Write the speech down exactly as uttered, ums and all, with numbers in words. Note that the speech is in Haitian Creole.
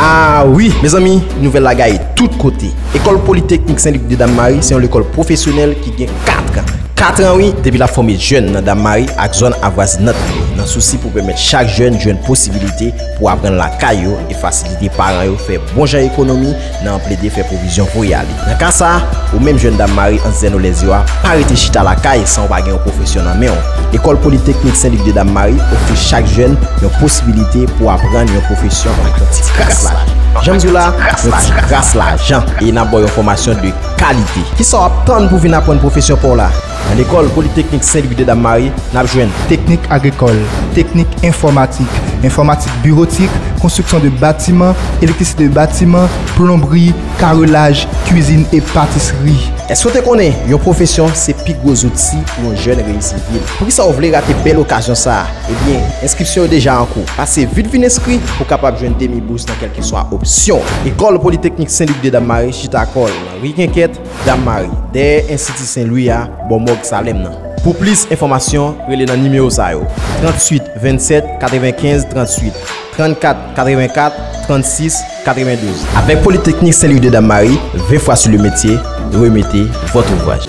Ah wi, mezanmi, nouvèl la gaye tout kote. Lekòl Politeknik Sen Lik de Dam Mari se yon lekòl pwofesyonèl ki gen kat an. Kat an, wi, depi l ap fòme jèn nan Dam Mari ak zòn avwazinant li yo, nan sousi pou pèmèt chak jèn jwenn posibilite pou aprann lakay yo e fasilite paran yo fè bon jan ekonomi nan plede fè pwovizyon voye ale. Nan ka sa a, ou menm jèn Dam Mari ant zèn ou lèzyo a, pa rete chita lakay san w pa gen yon pwofesyon nan men w. Lekòl Politeknik Sen Lik de Dam Mari ofri chak jèn yon posibilite pou aprann yon pwofesyon ak yon ti kras lajan. Jan m di w la, yon ti kras lajan. E n ap ba w yon fòmasyon de kalite. Kisa w ap tann pou vin aprann pwofesyon pa w la? Nan Lekòl Politeknik Sen Lik de Dam Mari, n ap jwenn teknik agrikòl, teknik enfòmatik, enfòmatik biwotik, konstriksyon de batiman, elektrisite de batiman, plonbri, karelaj, kwizin e patisri. Èske w te konnen yon pwofesyon se pi gwo zouti pou yon jèn reyisi vi l? Poukisa w vle rate bèl okazyon sa a? Ebyen, enskripsyon yo deja an kou. Pase vit vin enskri pou w kapab jwenn demi bous nan kèlkeswa opsyon w. Lekòl Politeknik Sen Lik de Dam Mari chita kò l nan ri Kenkèt, Dam Mari, dèyè Enstiti Sen Lwi a, bò mòg Salèm nan. Pou plis enfòmasyon, rele nan nimewo sa yo: tranntuit vennsèt katrevenkenz tranntuit, trannkat katrevenkat, trannsis katrevendouz. Avec Polytechnique Saint-Louis de Dame-Marie, vingt fois sur le métier, remettez votre ouvrage.